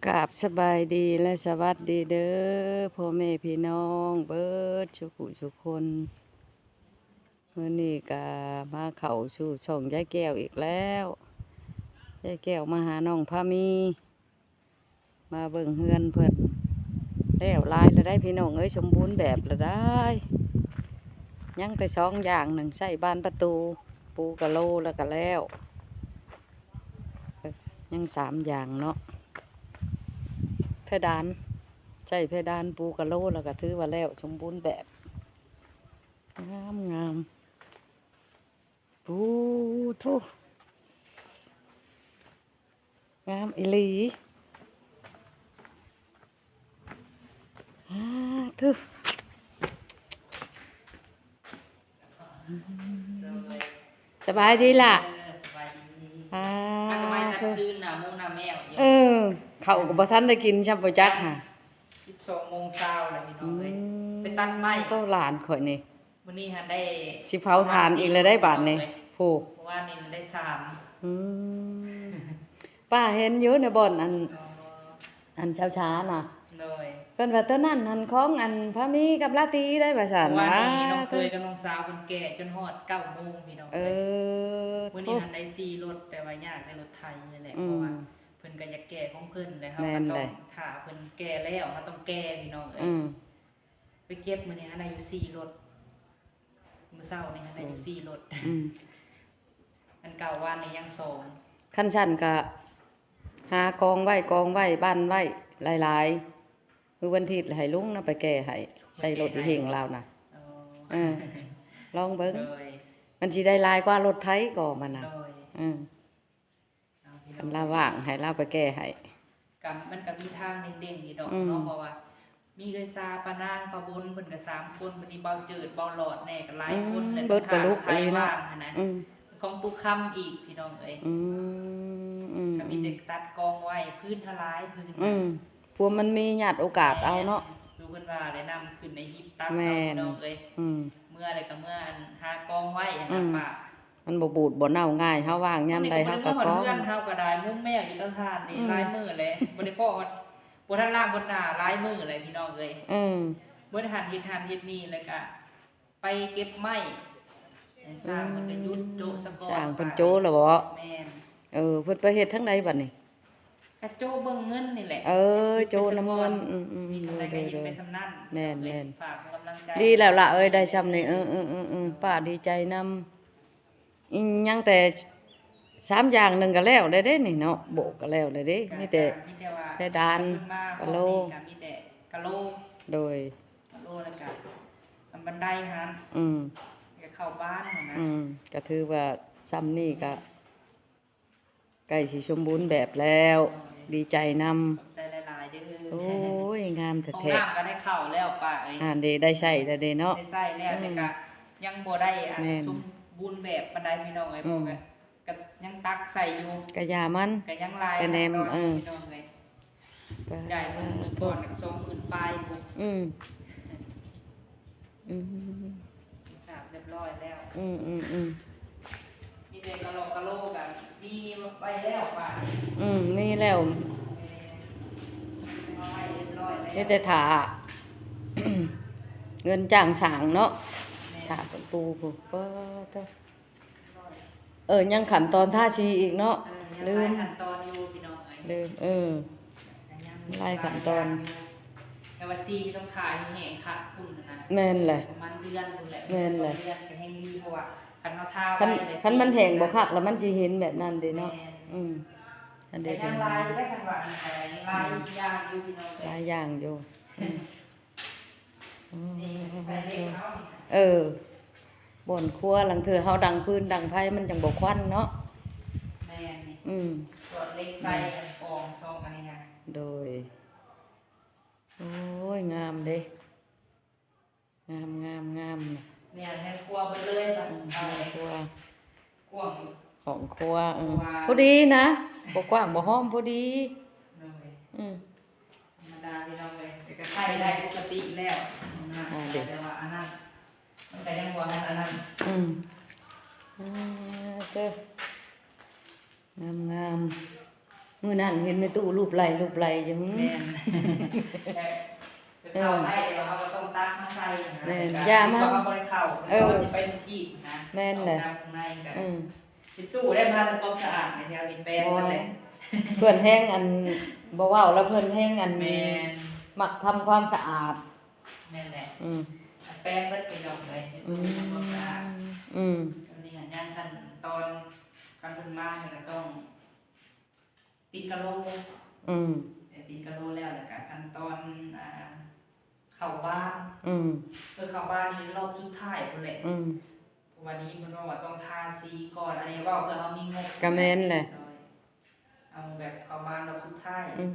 ກາບສະບາຍດີ ແລະ ສະຫວັດດີເດີ ພໍ່ແມ່ພີ່ນ້ອງເບິດສູ່ຜູ້ສູ່ຄົນ. ມື້ນີ້ກະມາເຂົ້າສູ່ຊ່ອງຍາຍແກ້ວອີກແລ້ວ. ຍາຍແກ້ວມາຫານ້ອງພາມີ ມາເບິ່ງເຮືອນເພິ່ນ. ແລ້ວຫຼາຍແລ້ວໄດ໋ພີ່ນ້ອງເອີຍ, ສົມບູນແບບແລ້ວໄດ໋. ຍັງແຕ່ສອງຢ່າງໜຶ່ງ, ໃຊ້ບານປະຕູ, ປູກະໂລ ແລ້ວກະແລ້ວ. ຍັງສາມຢ່າງເນາະ, ເພດານ, ໃຊ້ເພດານ, ປູກະໂລ ແລ້ວກະຖືວ່າແລ້ວ, ສົມບູນແບບ. ງາມໆ. ໂອ້ໂທ້ ງາມອີ່ຫຼີ. ອາ ໂທ້ ສະບາຍດີລະ. ເອີ ສະບາຍດີ. ອາ ຫາກະມາແຕ່ຕື່ນໜ້າໝູໜ້າແມວຢູ່. ເອີ ເຂົ້າກໍບໍ່ທັນໄດ້ກິນຊ້ຳ ບໍ່ຈັກຫາ. ສິບສອງໂມງເຊົ້າແລ້ວພີ່ນ້ອງເອີຍ. ອືມ ໄປຕັດໄມ້. ໂຕຫຼານຂ້ອຍນີ້ ມື້ນີ້ຫັ້ນໄດ້ ຊິເຜົາຖ່ານອີກແລ້ວໄດ໋ບາດນີ້. ຜູ້ ເມື່ອວານນີ້ໄດ້ສາມ. ອືມ ປ້າເຫັນຢູ່ໃນບ່ອນອັນ ອໍ ອັນຊາວຊານະ. ໂດຍ ເພິ່ນວ່າໂຕນັ້ນຫັ້ນຂອງອັນພາມີກັບລາຕີໄດ໋ວ່າຊັ້ນ. ເມື່ອວານນີ້ນ້ອງເຄີຍກັບນ້ອງສາວເພິ່ນແກ່ຈົນຮອດເກົ້າໂມງພີ່ນ້ອງເອີຍ. ເອີ ມື້ນີ້ຫັ້ນໄດ້ສີ່ລົດ ແຕ່ວ່າຍາກໄດ້ລົດໄຖນີ້ແຫຼະ. ອືມ ເພາະວ່າເພິ່ນກໍຢາກແກ່ຂອງເພິ່ນແຫຼະ, ເຮົາກໍຕ້ອງຖ້າເພິ່ນແກ່ແລ້ວ ເຮົາຕ້ອງແກ່ພີ່ນ້ອງເອີຍ. ອືມ ໄປເກັບມື້ນີ້ຫັ້ນໄດ້ຢູ່ສີ່ລົດ, ມື້ເຊົ້ານີ້ຫັ້ນໄດ້ຢູ່ສີ່ລົດ. ອືມ ອັນເກົ່າວານນີ້ຍັງສອງ. ຄັນຊັ້ນກະຫາກອງໄວ້ ກອງໄວ້ ບັ້ນໄວ້ຫຼາຍໆ, ມື້ວັນທິດໃຫ້ລຸງນະໄປແກ່ໃຫ້ ໃສ່ລົດອີເຫັງລາວນະ. ອໍ ເອີ ລອງເບິ່ງ. ໂດຍ ມັນຊິໄດ້ຫຼາຍກວ່າລົດໄຖກໍມັນນະ. ໂດຍ ອືມ ເອົາພີ່ນ້ອງ ຄັນລາວວ່າງໃຫ້ລາວໄປແກ່ໃຫ້. ກະ ມັນກະມີທາງເດັ່ງໆຢູ່ດອກເນາະ. ອືມ ເພາະວ່າມີເອື້ອຍຊາ ປ້ານາງ ປ້າບົນ ເພິ່ນກະສາມຄົນ, ບັດນີ້ບ່າວເຈີດ ບ່າວຫຼອດແນ່ກະຫຼາຍຄົນ. ອືມ ແລ້ວ ເບິດກະລຸກອີ່ຫຼີເນາະ. ຫັ້ນນະ ອືມ ຂອງປູ່ຄຳອີກພີ່ນ້ອງເອີຍ. ອືມ ອືມ ກະມີແຕ່ຕັດກອງໄວ້ ພື້ນຫັ້ນຫຼາຍ ພື້ນ. ອືມ ພວກມັນມີຍາດໂອກາດເອົາເນາະ. ແມ່ນ ຄືເພິ່ນວ່າແຫຼະ ນ້ຳຂຶ້ນໃນຮີບຕັກ. ແມ່ນ ເອົາພີ່ນ້ອງເອີຍ. ອືມ ເມື່ອໃດກະເມື່ອ ອັນ ຫາກອງໄວ້ຫັ້ນນະ. ອືມ ປ້າ ມັນບໍ່ບູດບໍ່ເນົ່າງ່າຍ, ເຮົາວ່າງຍາມໃດເຮົາກໍກອງ. ເຮົາກໍໄດ້ມຸມແມວຢູ່ເທິງທ່ານນີ້ ອືມ ຫຼາຍມື້ແລ້ວ ບໍ່ໄດ້ພໍ້ ບໍ່ທັນລ້າງຫົດໜ້າຫຼາຍມື້ແລ້ວພີ່ນ້ອງເອີຍ. ອືມ ບໍ່ໄດ້ຫັ້ນເຮັດຫັ້ນເຮັດນີ້ ແລ້ວກະໄປເກັບໄມ້. ຊ່າງເພິ່ນກໍຢຸດໂຈະສະກ່ອນ. ຊ່າງເພິ່ນໂຈະແລ້ວບໍ? ແມ່ນ. ເອີ ເພິ່ນໄປເຮັດທາງໃດບັດນີ້? ກະໂຈະເບິ່ງເງິນນີ້ແຫຼະ. ເອີ ໂຈະນຳເງິນ. ອືມໆ ມີເທົ່າໃດກໍເຮັດໄປສ່ຳນັ້ນ. ແມ່ນໆ ຝາກເປັນກຳລັງໃຈ. ດີແລ້ວລະເອີຍ ໄດ້ຊ່ຳນີ້. ເອີໆໆໆ ປ້າດີໃຈນຳ. ອີຫຍັງແຕ່ສາມຢ່າງໜຶ່ງກໍແລ້ວແລ້ວເດ້ນີ້ເນາະ, ໂບກກໍແລ້ວແລ້ວເດ້. ມີແຕ່ ມີແຕ່ວ່າເພດານ ເພິ່ນມາຮອບນີ້ກໍມີແຕ່ກະໂລ. ໂດຍ ກະໂລ ແລ້ວກໍອັນບັນໄດຫັ້ນ. ອືມ ກໍເຂົ້າບ້ານຫັ້ນນະ. ອືມ ກໍຖືວ່າຊ່ຳນີ້ກໍ ອືມ ໃກ້ຊິສົມບູນແບບແລ້ວ. ໂດຍ ດີໃຈນຳ. ຂອບໃຈຫຼາຍໆເດີ. ໂອ້ຍ ງາມແທ້ໆ. ຫ້ອງນ້ຳກໍໄດ້ເຂົ້າແລ້ວປ້າເອີຍ. ຫັ້ນເດ ໄດ້ໃຊ້ແລ້ວເດເນາະ. ໄດ້ໃຊ້ແລ້ວ. ອືມ ແຕ່ກໍຍັງບໍ່ໄດ້ອັນ ແມ່ນ ສົມບູນແບບປານໃດພີ່ນ້ອງເອີຍ. ອືມ ເພາະວ່າກໍຍັງຕັກໃສ່ຢູ່. ກະຢ່າມັນ ກະຍັງຫຼາຍ ກະແນມ ຂັ້ນຕອນ ເອີ ພີ່ນ້ອງເອີຍ. ຈ່າຍເງິນມື້ກ່ອນກໍສອງໝື່ນປາຍພຸ້ນ. ອືມ ອືມ ສາບຮຽບຮ້ອຍແລ້ວ. ອືມໆໆ ມີແຕ່ກະຫຼອກກະໂຫຼກະມີໄວ້ແລ້ວບາດນີ້. ອືມ ມີແລ້ວ. ເອີ ເອົາໄວ້ຮຽບຮ້ອຍແລ້ວ. ມີແຕ່ຖ້າເງິນຈ້າງສ້າງເນາະ. ແມ່ນ. ຖ້າເພິ່ນປູພຸ້ນ. ປາດໂທ້. ເອີ ຍັງຂັ້ນຕອນທາສີອີກເນາະ. ເອີ ຍັງຫຼາຍຂັ້ນຕອນຢູ່ພີ່ນ້ອງເອີຍ. ລືມ ເອີ ຍັງຫຼາຍຂັ້ນຕອນ. ແຕ່ວ່າສີນີ້ຕ້ອງຖ້າໃຫ້ແຫ້ງຄັກພຸ້ນນະ. ແມ່ນແຫຼະ. ປະມານເດືອນພຸ້ນແຫຼະ. ແມ່ນແຫຼະ. ເດືອນກໍແຮ່ງດີ ເພາະວ່າຄັນເຮົາທາໄວ້ ຄັນມັນແຫ້ງບໍ່ຄັກແລ້ວມັນຊິເຫັນແບບນັ້ນເດ້ເນາະ. ແມ່ນ. ອືມ ອັນເດ ກໍຍັງຫຼາຍຢູ່ເດ້ ຄັນວ່າອັນນັ້ນກໍຫຼາຍ ອືມ ຢ່າງຢູ່ພີ່ນ້ອງເອີຍ. ຫຼາຍຢ່າງຢູ່. ອືມ ເອີ ບ່ອນຄົວ ລາງເທື່ອເຮົາດັງຟືນດັງໄຟມັນຈັ່ງບໍ່ຄວັນເນາະ. ແມ່ນ. ອືມ ສອດເຫຼັກໃສ່ ອືມ ອັນກອງຊອງອັນນີ້ນະ. ໂດຍ. ໂອ້ຍ ງາມເດ້ ງາມໆໆ. ແມ່ນ ໃຫ້ຄົວເບິດເລີຍ. ອືມ ໃຫ້ຄົວ ກວ້າງ ຫ້ອງຄົວ. ເອີ ພໍດີນະ ບໍ່ກວ້າງບໍ່ຫ້ອມ ພໍດີ. ໂດຍ. ອືມ ທຳມະດາພີ່ນ້ອງເອີຍ ແຕ່ກໍໃຊ້ໄດ້ປົກກະຕິແລ້ວ. ອ່າ ເດ້ ແຕ່ວ່າອັນນັ້ນ ມັນກໍຍັງບໍ່ທັນອັນນັ້ນ. ອືມ ອ່າ ເຕີ ງາມໆ. ມື້ນັ້ນເຫັນແມ່ຕູ້ລູບໄຫຼລູບໄຫຼຢູ່. ແມ່ນ ແບບ ເອີ ເຂົ້າໄດ້ ແຕ່ວ່າເຮົາກໍຕ້ອງຕັກມາໃສ່ນະ. ແມ່ນ ຢ່າມາ ເຮົາບໍ່ໄດ້ເຂົ້າ ເອີ ເຮົາຊິໄປທີ່ນະ. ແມ່ນແຫຼະ ຕ້ອງນັບຂ້າງໃນກັນ. ອືມ ແມ່ຕູ້ໄດ້ມາທຳຄວາມສະອາດໃນແຖວນີ້ແປງໝົດແຫຼະ. ເພື່ອນແຮງ ອັນ ບໍ່ເວົ້າແລ້ວ ເພື່ອນແຮງ ອັນ ແມ່ນ ມັກທຳຄວາມສະອາດ. ແມ່ນແຫຼະ. ອືມ ແປງເບິດພີ່ນ້ອງເອີຍ ເຮັດຄວາມສະອາດ. ອືມ ອັນນີ້ຫຍັງຂັ້ນຕອນ ຄັນເພິ່ນມານີ້ກໍຕ້ອງຕິດກະໂຫຼ. ອືມ ຕິດກະໂຫຼແລ້ວ ແລ້ວກໍຂັ້ນຕອນ ອ່າ ເຂົ້າບ້ານ. ອືມ ເອີ ເຂົ້າບ້ານນີ້ລອບສຸດທ້າຍພຸ້ນແຫຼະ. ອືມ ເພາະວ່າໄດ້ຍິນເພິ່ນເວົ້າວ່າຕ້ອງທາສີກ່ອນ ອັນນີ້ເວົ້າເພື່ອເຮົາມີງົບ. ກໍແມ່ນແຫຼະ ເອົາແບບເຂົ້າບ້ານລອບສຸດທ້າຍ. ອືມ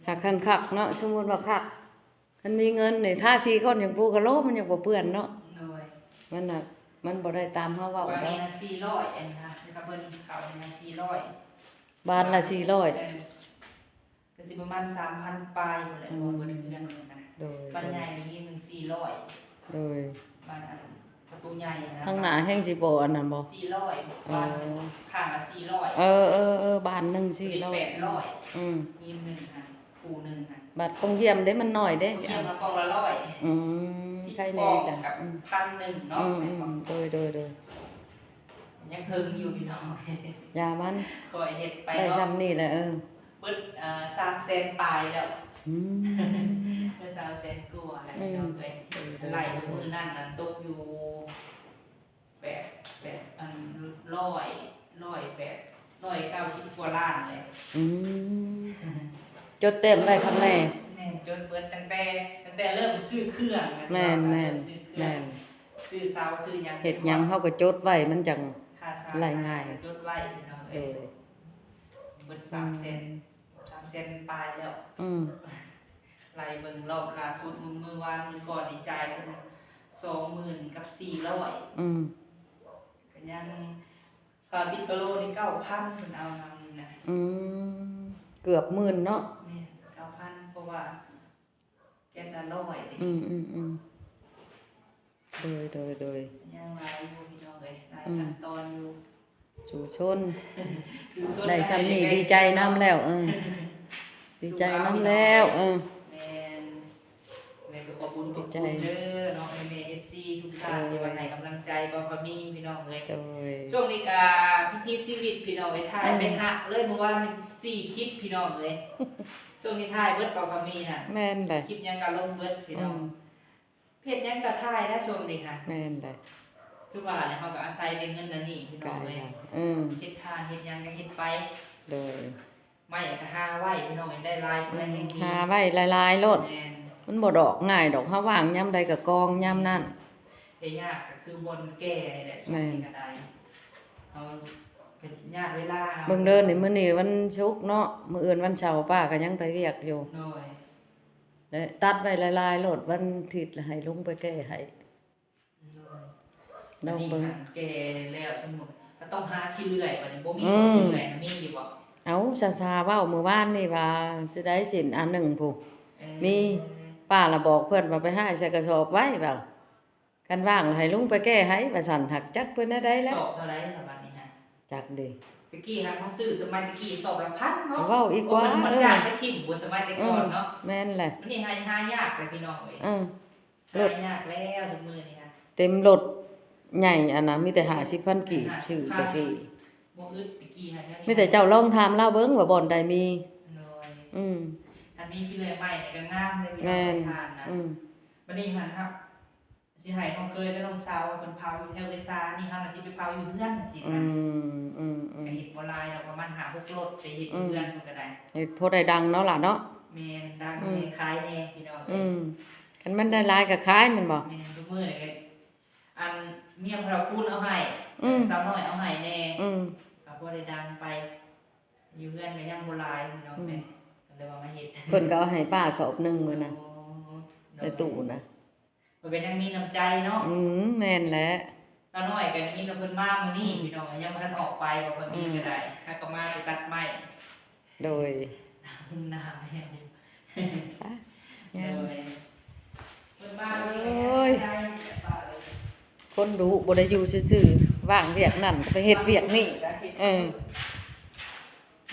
ຫາກຄັນຄັກເນາະ ສົມມຸດວ່າຄັກ ຄັນມີເງິນນີ້ ທາສີກ່ອນຈັ່ງປູກະໂຫຼ ມັນຍັງບໍ່ເປື້ອນເນາະ. ໂດຍ ມັນນະ ມັນບໍ່ໄດ້ຕາມເຮົາເວົ້າ. ອັນນີ້ສີ່ຮ້ອຍ ອັນນີ້ນະ ເພິ່ນເຂົ້າອັນນີ້ສີ່ຮ້ອຍ ບານລະສີ່ຮ້ອຍ. ເອີ ກໍຊິປະມານສາມພັນປາຍພຸ້ນແຫຼະ ອືມ ເບິດເຮືອນນະ. ໂດຍ ບານໃຫຍ່ນີ້ຍິງໜຶ່ງສີ່ຮ້ອຍ. ໂດຍ ບານອັນປະຕູໃຫຍ່ນະ ທາງໜ້າແຮ່ງຊິບໍ່ອັນນັ້ນບໍ່? ສີ່ຮ້ອຍ ອໍ ບານໜຶ່ງ ຂ້າງລະສີ່ຮ້ອຍ. ເອີໆໆ ບານໜຶ່ງສີ່ຮ້ອຍ ແປດຮ້ອຍ. ອືມ ຍິງໜຶ່ງຫັ້ນ ຄູ່ໜຶ່ງຫັ້ນ. ບາດປ່ອງຢ້ຽມເດ້ ມັນນ້ອຍເດ້ ປ່ອງຢ້ຽມນະ ປ່ອງລະຮ້ອຍ. ອືມ ສິບ ໄຄແນ່ ປ່ອງ ຈັ່ງ ກັບ ອືມ ພັນໜຶ່ງເນາະ. ອືມໆ ໂດຍໆໆ ຍັງເຖິງຢູ່ພີ່ນ້ອງ ຢ່າມັນ ຂ້ອຍເຮັດໄປ ໄດ້ ເນາະ ຊ່ຳນີ້ແຫຼະ. ເອີ ເບິດ ອ່າ ສາມແສນປາຍແລ້ວ. ອືມ ເບິດສາມແສນກວ່າແລ້ວ ອືມ ພີ່ນ້ອງເອີຍ. ໂດຍໆໆ ໄລ່ມື້ນັ້ນນະຕົກຢູ່ແບບ ແບບ ອັນ ຮ້ອຍ ຮ້ອຍແບບ ຮ້ອຍເກົ້າສິບກວ່າລ້ານເລີຍ. ອືມ ຈົດແຕ້ມໄວ້ຄັກແນ່. ແມ່ນ ຈົດເບິດຕັ້ງແຕ່ ຕັ້ງແຕ່ເລີ່ມຊື້ເຄື່ອງນະ. ແມ່ນໆ ເລີ່ມຊື້ເຄື່ອງ ແມ່ນ ຊື້ເສົາຊື້ຫຍັງ ເຮັດຫຍັງເຮົາກໍຈົດໄວ້ ມັນຈັ່ງໄລ່ງ່າຍ. ຈົດໄວ້ພີ່ນ້ອງເອີຍ. ເບິດສາມແສນ ສາມແສນປາຍແລ້ວ. ອືມ ໄລ່ເບິ່ງລອບລ່າສຸດ ມື້ ມື້ວານມື້ກ່ອນນີ້ຈ່າຍເພິ່ນສອງໝື່ນກັບສີ່ຮ້ອຍ. ອືມ ກໍຍັງ ຄ່າຕິດກະໂຫຼນີ້ເກົ້າພັນ ເພິ່ນເອົານຳນີ້ນະ. ອືມ ເກືອບໝື່ນເນາະ. ແມ່ນ ເກົ້າພັນ ເພາະວ່າ ແກັດລະຮ້ອຍເດ້. ອືມໆໆ ໂດຍໆໆ ຍັງຫຼາຍຢູ່ພີ່ນ້ອງເອີຍ ຫຼາຍ ອືມ ຂັ້ນຕອນຢູ່. ສູ້ຊົນ ສູ້ຊົນ ໄດ້ຊ່ຳນີ້ ໄດ້ ດີໃຈນຳແລ້ວ. ເອີ ດີໃຈນຳແລ້ວ. ເອີ ແມ່ນ ແມ່ນກໍຂອບຄຸນ ຂອບຄຸນເດີເນາະ ແມ່ໆ ເອັຟຊີ ທຸກທ່ານ ໂດຍ ທີ່ວ່າໃຫ້ກຳລັງໃຈບ່າວພາມີພີ່ນ້ອງເອີຍ. ໂດຍ ຊ່ວງນີ້ກະວິຖີຊີວິດພີ່ນ້ອງເອີຍ ຖ່າຍໄປ ອືມ ຫາກເລີຍ ເມື່ອວານນີ້ສີ່ຄລິບພີ່ນ້ອງເອີຍ. ຊ່ວງນີ້ຖ່າຍເບິດບ່າວພາມີນະ. ແມ່ນແຫຼະ ຄລິບຫຍັງກະລົງເບິດພີ່ນ້ອງ. ອືມ ເຮັດຫຍັງກະຖ່າຍນະຊ່ວງນີ້ຫັ້ນ. ແມ່ນແຫຼະ ຄືວ່າແຫຼະ ເຮົາກໍອາໄສແຕ່ເງິນອັນນີ້ພີ່ນ້ອງເອີຍ. ເອີ ເຮັດທານເຮັດຫຍັງກະເຮັດໄປ. ໂດຍ ໄມ້ກະຫາໄວ້ພີ່ນ້ອງເອີຍ ໄດ້ຫຼາຍສ່ຳໃດແຮ່ງດີ ຫາໄວ້ຫຼາຍໆໂລດ. ແມ່ນ ມັນບໍ່ດອກງ່າຍດອກ ເຮົາວ່າງຍາມໃດກະກອງຍາມນັ້ນ. ແຕ່ຍາກກະຄືບ່ອນແກ່ນີ້ແຫຼະ ຊ່ວງນີ້ກະໄດ້ ເຮົາກະຍາກເວລາ. ເບິ່ງເດີ ນີ້ມື້ນີ້ວັນສຸກເນາະ ມື້ອື່ນວັນເສົາ ປ້າກະຍັງໄປວຽກຢູ່. ໂດຍ ແລະ ຕັດໄວ້ຫຼາຍໆໂລດ ວັນທິດລະໃຫ້ລຸງໄປແກ່ໃຫ້. ໂດຍ ລອງເບິ່ງ ອັນນີ້ຫັ້ນແກ່ແລ້ວ ສົມມຸດ ກໍຕ້ອງຫາຂີ້ເລື່ອຍ ບັດນີ້ບໍ່ມີ ອືມ ຂີ້ເລື່ອຍ ມີຢູ່ບໍ່? ເອົາ ສາວໆເວົ້າມື້ວານນີ້ວ່າຊິໄດ້ຊິ້ນອັນໜຶ່ງພຸ້ນ. ເອີ ມີ ປ້າລະບອກເພິ່ນວ່າໄປຫາໃສ່ກະສອບໄວ້ ວ່າຄັນວ່າງໃຫ້ລຸງໄປແກ່ໃຫ້ ວ່າຊັ້ນ. ຫາກຈັກເພິ່ນແນວໃດແລ້ວ ສອບເທົ່າໃດລະບັດນີ້ຫັ້ນ? ຈັກເດ ຕະກີ້ຫັ້ນເຮົາຊື້ສະໄໝຕະກີ້ສອບລະພັນເນາະ. ເວົ້າອີກວ່າ ເອີ ມັນຢາກໄປຖິ້ມພຸ້ນສະໄໝແຕ່ກ່ອນເນາະ. ອືມ ແມ່ນແຫຼະ ມັນນີ້ຫາ ຫາຍາກແຫຼະພີ່ນ້ອງເອີຍ. ເອີ ລົດຫາຍາກແລ້ວທຸກມື້ນີ້ຫັ້ນ ເຕັມລົດໃຫຍ່ອັນນະ ມີແຕ່ຫ້າສິບພັນກີບ ຫ້າສິບພັນ ຊື້ຕະກີ້ ບໍ່ອຶດຕະກີ້ຫັ້ນ. ມີແຕ່ເຈົ້າລອງຖາມລາວເບິ່ງວ່າບ່ອນໃດມີ. ໂດຍ ອືມ ຄັນມີຂີ້ເລື່ອຍໃໝ່ນີ້ກໍງາມເດ້ພີ່ນ້ອງ ແມ່ນ ໄປທານນະ. ອືມ ບັດນີ້ຫັ້ນເຮົາ ຊິໃຫ້ນ້ອງເຄີຍກັບນ້ອງສາວເພິ່ນເຜົາຢູ່ແຖວເອື້ອຍຊານີ້ ເຮົາກໍຊິໄປເຜົາຢູ່ເຮືອນຊີ້ນະ. ອືມ ອືມໆ ກໍເຮັດບໍ່ຫຼາຍດອກ ປະມານຫ້າຫົກລົດ ໄປເຮັດຢູ່ເຮືອນ ອືມ ເພິ່ນກໍໄດ້. ເຮັດພໍໄດ້ດັງເນາະຫຼະເນາະ. ແມ່ນ ດັງ ອືມ ແດ່ ຂາຍແດ່ພີ່ນ້ອງເອີຍ. ອືມ ຄັນມັນໄດ້ຫຼາຍກໍຂາຍແມ່ນບໍ່? ແມ່ນ ທຸກມື້ນີ້ກໍ ອັນ ເມຍພໍ່ເຖົ້າຄູນເອົາໃຫ້ ອືມ ສາວນ້ອຍເອົາໃຫ້ແດ່ ອືມ ກໍພໍໄດ້ດັງໄປ. ຢູ່ເຮືອນກໍຍັງບໍ່ຫຼາຍພີ່ນ້ອງເອີຍ ອືມ ກໍເລີຍວ່າມາເຮັດ. ເພິ່ນກໍເອົາໃຫ້ປ້າສອບໜຶ່ງມື້ນະ ໂອ້ ໃນຕູ້ນະ. ເພິ່ນກໍຍັງມີນ້ຳໃຈເນາະ. ອືມ ແມ່ນແຫຼະ ສາວນ້ອຍກໍໄດ້ຍິນວ່າເພິ່ນມາມື້ນີ້ ອືມ ພີ່ນ້ອງ ຍັງບໍ່ທັນອອກໄປ ບໍ່ຄ່ອຍມີ ອືມ ກໍໄດ້ ຫາກໍມາໄປຕັດໄມ້. ໂດຍ ໜາວແຮງຢູ່ ໄປ ໂດຍ ເພິ່ນມາມື້ນີ້ ໂອ້ຍ ໄດ້ ຄົນດຸ ບໍ່ໄດ້ຢູ່ຊື່ໆ ວ່າງວຽກນັ້ນໄປເຮັດວຽກນີ້. ເອີ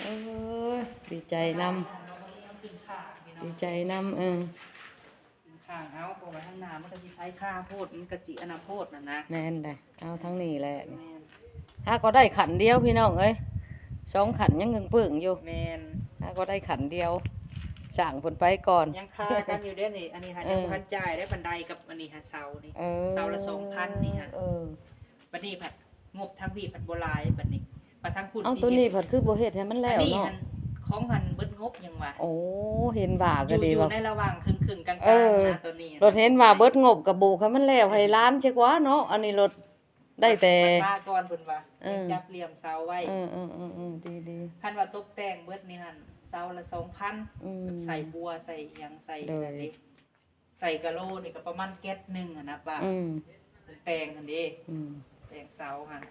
ໂອ້ຍ ດີໃຈນຳ ເນາະ ມັນຂຶ້ນຂ້າງນີ້ເນາະ ດີໃຈນຳ ເອີ ຂຶ້ນຂ້າງເຮົາ ເພາະວ່າທາງໜ້າມັນກໍຊິໃຊ້ຄາໂພດ ມັນກໍຊິອັນນະໂພດນັ້ນນະ ແມ່ນແຫຼະ ເອົາທາງນີ້ແຫຼະ ແມ່ນ ຫາກໍໄດ້ຂັ້ນດຽວພີ່ນ້ອງເອີຍ ສອງຂັ້ນຍັງເກິ່ງເປີ້ງຢູ່ ແມ່ນ ຫາກໍໄດ້ຂັ້ນດຽວ ສ້າງເພິ່ນໄປກ່ອນ ຍັງຄາກັນຢູ່ເດ້ນີ້ ອັນນີ້ຫາ ເອີ ຍັງບໍ່ທັນຈ່າຍເດ້ ບັນໄດກັບອັນນີ້ຫາ ເສົານີ້ ເອີ ເສົາລະສອງພັນນີ້ຫາ ເອີ ບັດນີ້ພັດ ງົບທາງພີ້ພັດບໍ່ຫຼາຍບັດນີ້ ບັດທາງພຸ້ນ ເອົ້າ ຊິ ໂຕນີ້ພັດຄືບໍ່ເຮັດໃຫ້ມັນແລ້ວເນາະ ອັນນີ້ຫັ້ນ ຂອງຫັ້ນເບິດງົບຫຍັງວະ ໂອ້ ເຫັນວ່າກໍດີວ່າ ຢູ່ໃນລະຫວ່າງເຄິ່ງໆກາງໆ ເອີ ນະ ໂຕນີ້ ລົດເຫັນວ່າເບິດງົບກໍໂບກໃຫ້ມັນແລ້ວ ເອີ ໃຫ້ຫຼານເສຍກວ່າເນາະ ອັນນີ້ລົດໄດ້ແຕ່ ມັນມາກ່ອນເພິ່ນວ່າ ເອີ ຍັງຈັບຫຼ່ຽມເສົາໄວ້ ເອີໆໆໆ ດີໆ ຄັນວ່າຕົກແຕ່ງເບິດນີ້ຫັ້ນ ເສົາລະສອງພັນ ອືມ ໃສ່ບົວ ໃສ່ຫຍັງ ໃສ່ ໂດຍ ນັ້ນເດ້ ໃສ່ກະໂລນີ້ກໍປະມານແກັດໜຶ່ງຫັ້ນນະປ້າ ອືມ ແຕ່ງຫັ້ນເດ້ ອືມ ແຕ່ງເສົາຫັ້ນ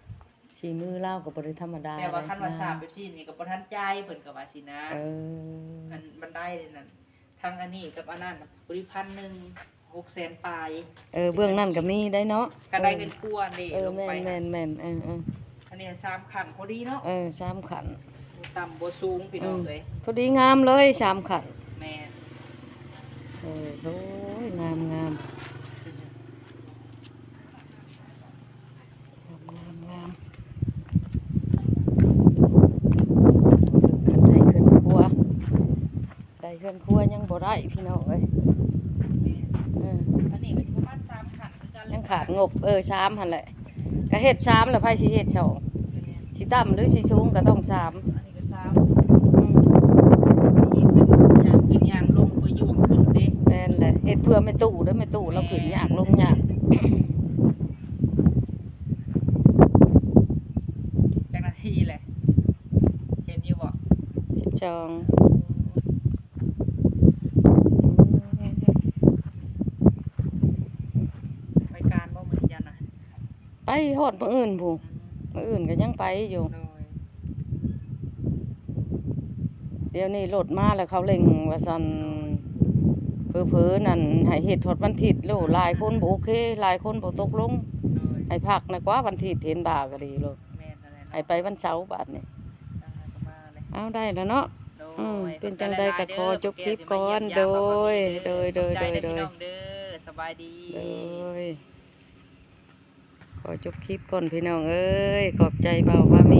ສີມືລາວກໍບໍ່ໄດ້ທຳມະດາ ແຕ່ວ່າຄັນວ່າສາມແບບຊີ້ນີ້ກໍບໍ່ທັນຈ່າຍ ເພິ່ນກໍວ່າຊີ້ນະ ເອີ ອັນບັນໄດນີ້ນັ້ນ ທັງອັນນີ້ກັບອັນນັ້ນ ບໍລິພັນໜຶ່ງ ຫົກແສນປາຍ ເອີ ເບື້ອງນັ້ນກໍມີໄດ້ເນາະ ກໍໄດ້ເຮືອນຄົວເດ້ ເອີ ລົງໄປ ແມ່ນໆໆ ເອີໆ ອັນນີ້ສາມຂັ້ນພໍດີເນາະ ເອີ ສາມຂັ້ນ ບໍ່ຕ່ຳບໍ່ສູງພີ່ນ້ອງເອີຍ ອືມ ພໍດີງາມເລີຍ ສາມຂັ້ນ ແມ່ນ ເອີ ໂອ້ຍ ງາມໆ ງາມໆ ງາມ ເບິ່ງຄັນໄດ້ເຮືອນຄົວ ໄດ້ເຮືອນຄົວຍັງບໍ່ໄດ້ພີ່ນ້ອງເອີຍ ແມ່ນ ເອີ ອັນນີ້ກໍຢູ່ປະມານສາມຂັ້ນຄືກັນ ຍັງຂາດງົບ ເອີ ສາມຫັ້ນແຫຼະ ກໍເຮັດສາມແລ້ວ ໃຜຊິເຮັດສອງ ແມ່ນ ຊິຕ່ຳຫຼືຊິສູງກໍຕ້ອງສາມ ອັນນີ້ກໍສາມ ອືມ ນີ້ເພິ່ນຍ່າງຂຶ້ນຍ່າງລົງ ເພື່ອຍົວງຂຶ້ນເດ້ ແມ່ນແຫຼະ ເຮັດເພື່ອແມ່ຕູ້ເດີ ແມ່ຕູ້ລາວຂຶ້ນຍາກລົງຍາກ ຈັກນາທີແຫຼະ ເຫັນຢູ່ບໍ່ ສິບສອງ ໄປການບໍ່ມື້ນີ້ເຈົ້ານະ ໄປຮອດມື້ອື່ນພຸ້ນ ອືມ ມື້ອື່ນກໍຍັງໄປຢູ່ ໂດຍ ດຽວນີ້ລົດມາແລ້ວເຂົາເລັ່ງວ່າຊັ້ນ ເຜີໆນັ້ນໃຫ້ເຮັດຮອດວັນທິດໂລດ ຫຼາຍຄົນບໍ່ໂອເຄ ຫຼາຍຄົນບໍ່ຕົກລົງ ໂດຍ ໃຫ້ພັກນະກວ່າວັນທິດ ເຫັນວ່າກໍດີໂລດ ແມ່ນແລ້ວເນາະ ໃຫ້ໄປວັນເສົາບາດນີ້ ເອົາ ໄດ້ແລ້ວເນາະ ໂດຍ ອືມ ເປັນຈັ່ງໃດກໍຂໍຈົບຄລິບກ່ອນ ໂດຍ ໂດຍ ໂດຍ ຂອບໃຈເດີພີ່ນ້ອງເດີ ສະບາຍດີ ໂດຍ ຂໍຈົບຄລິບກ່ອນພີ່ນ້ອງເອີຍ ຂອບໃຈບ່າວພາເມ